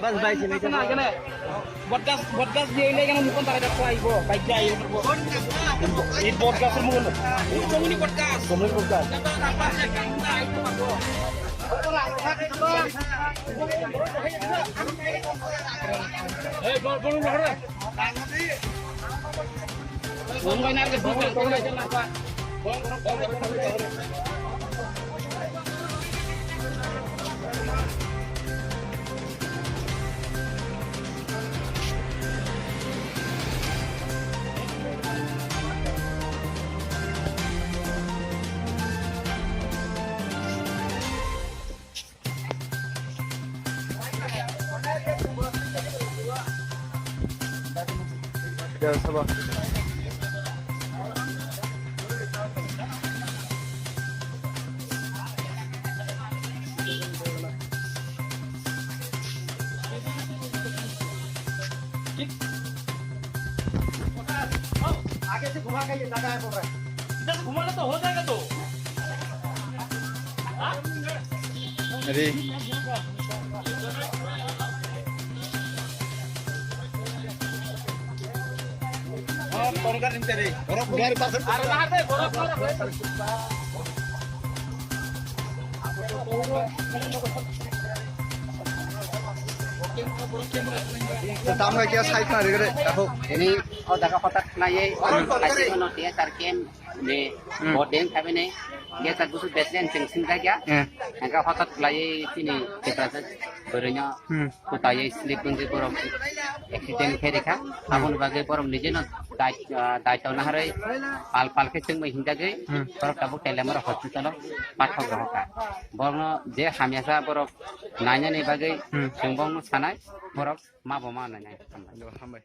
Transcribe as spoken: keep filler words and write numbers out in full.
Bas bai sini. Sana gane. Bodgas, bodgas dia ini kan bukan tak ada kuai bo. Baik dia ini bo. Ini bodgas semua. Ini cuma ini bodgas. Semua bodgas. Eh, bol, bol, bol. आगे से घुमा के ये जगह है बोल रहा है। इधर से घुमाना तो हो जाएगा तो। Ready? Gari pasang. Tamo khe side ma rigre, takho. Ini, oh, daga kotak nai, hmm, kaisa kono tiya tar kem. Ni Hmm. Bo deng khabe ni, gesa gusu betlen cheng sing jaga. Hmm. Engka hotat lai tini kita se berenya Hmm. kutai slip kunji borok accident khe rikha. Hmm. Aboni bagwi borok nijeno dai, ah, daito naharwi pal pal khe chengbai hinjagwi Hmm. borok tabuk telemara hospital o pathok rohorkha. Borokno je hamyasa borok nainani bagwi Hmm. chwng bongno sanai borok ma bo ma nainai. Hambai.